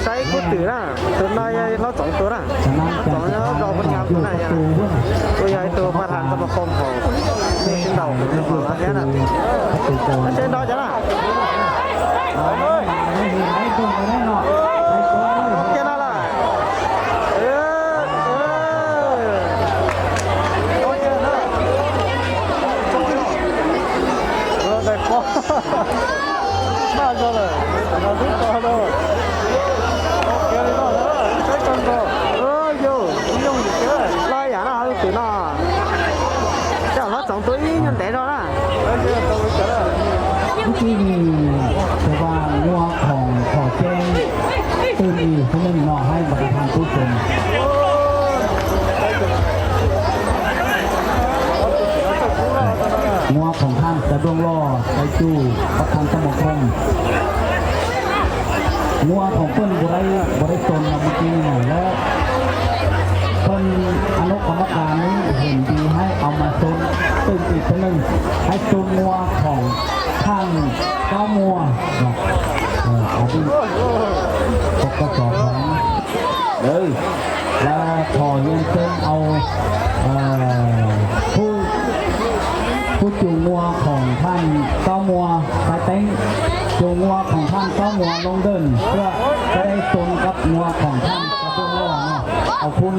Ib khub twm na, tus no yog hlob Txoov tus na, hlob Txoov yog zos Phu Nyas tus na, kuj yog ib tug paj thas ntxoj moo qhoo hauv, sib ntaus tus no los thiab na. Tsev nrov cov na. Kiag no lawm. Los yam no hauv twm no, coj hlob Txoov tus ib nyuag ntev zog na. Ib txwm nim tus vaj Nua Khoom Thom Ceeb twb nim hu meej no haib npas kas thaj tub tseem Nua Khoom Thaj Xav Dooj Loj, Xaiv Cuj, Pab Thaj Toj Moo Khooj. Nua Khoom Pej Npu Dai, Npu Dai Xoo no mus ci no lawm. Pej Anub Qhov Mab Kas nws hum nti haib au mas Xoo, twj tis peb neeg haib Xoo Nua Khoom Thaj Kaub Muas. Qhov twg, qhov ko txov khoom lawm, lawv thom Yaj Txeeb au, Phub Cus Nua Khoom Thaj Kaub Muas Xaiv Teeb, Cus Nua Khoom Thaj Kaub Muas Loo Dej, Paj Dai Xoo Kab Nua Khoom Thaj Kaub Muas Loj no, au Phub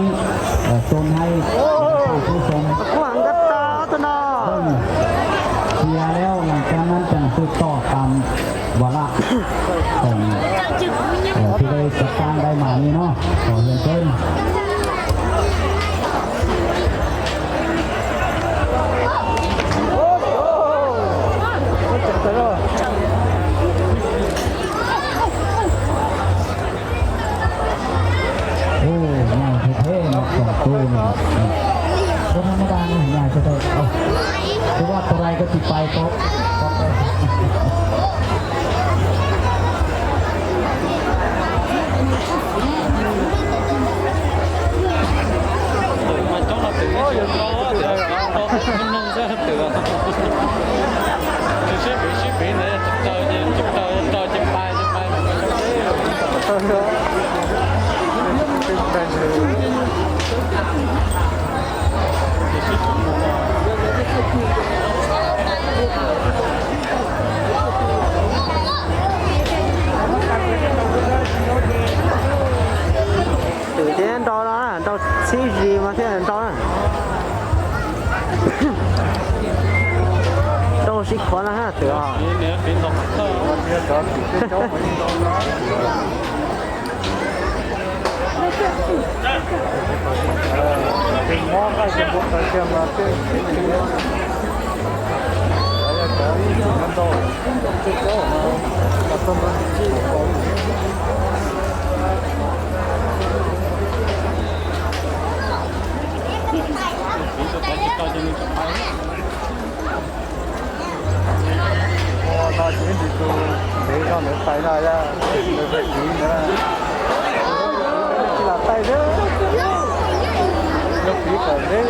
Xoo haib, Phub Xoo. Cia lawm, lawv cov nab tseem twb tom tam Vaj Laj Khoom, Vaj Laj Khoom Thaj Dai Mas li no, Khoom Yaj Txeeb. Nyaj thiab thiab no, tsoom tub no, koj thab mab dab no nyaj thiab thiab. Kuv vaj tau lais koj tsis pais tau. Twm ces nrau no, nrau txhib zis mas thiaj nrau na. Nrau sib khuav no hab twm os. No ces ib ntsis tus ntev zog ntawd pais no, tus tiv ntawd tsis lam pais thiab, yog tiv kom ntev.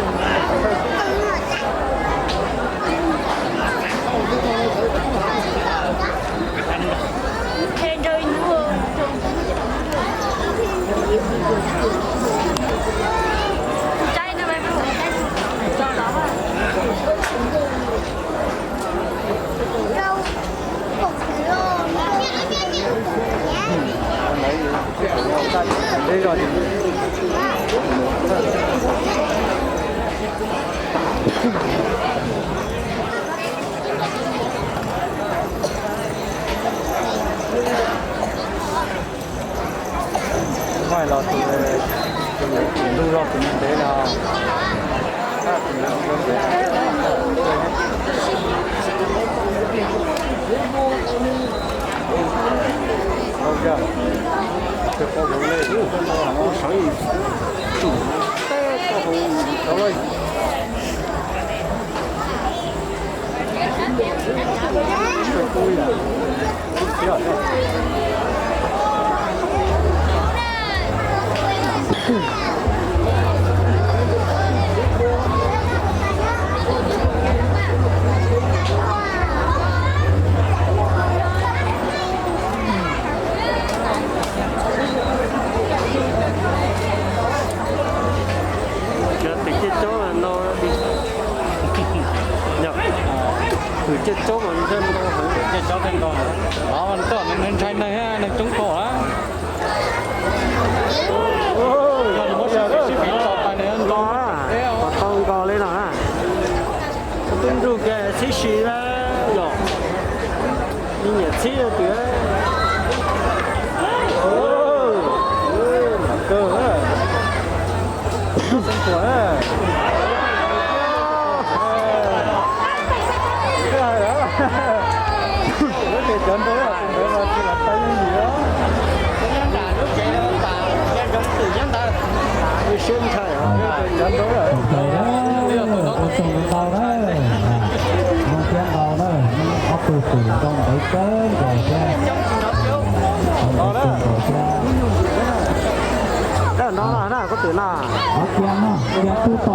Mas los tus, tus ntuj zog tus ntev no. Coob mas ntshai ntau heev. Coob ntshai neeg, neeg coob kawg na. Yog nws muab sib fim tso pais nws nto, kom tau nkaus li no na. Twb nrug kiag txhib si na, yog me nyuam txhib tiag. Kawg. Lub tsev cov nrau ntawd mas tsis lam tau yooj yim os. Siab ntshai os. Cov nrau ntau na, mus thiab ntau na, ob tug twm nrau ntawd kawg nkaus thiab. Nrau thiab. Ov tias no, cia tub tom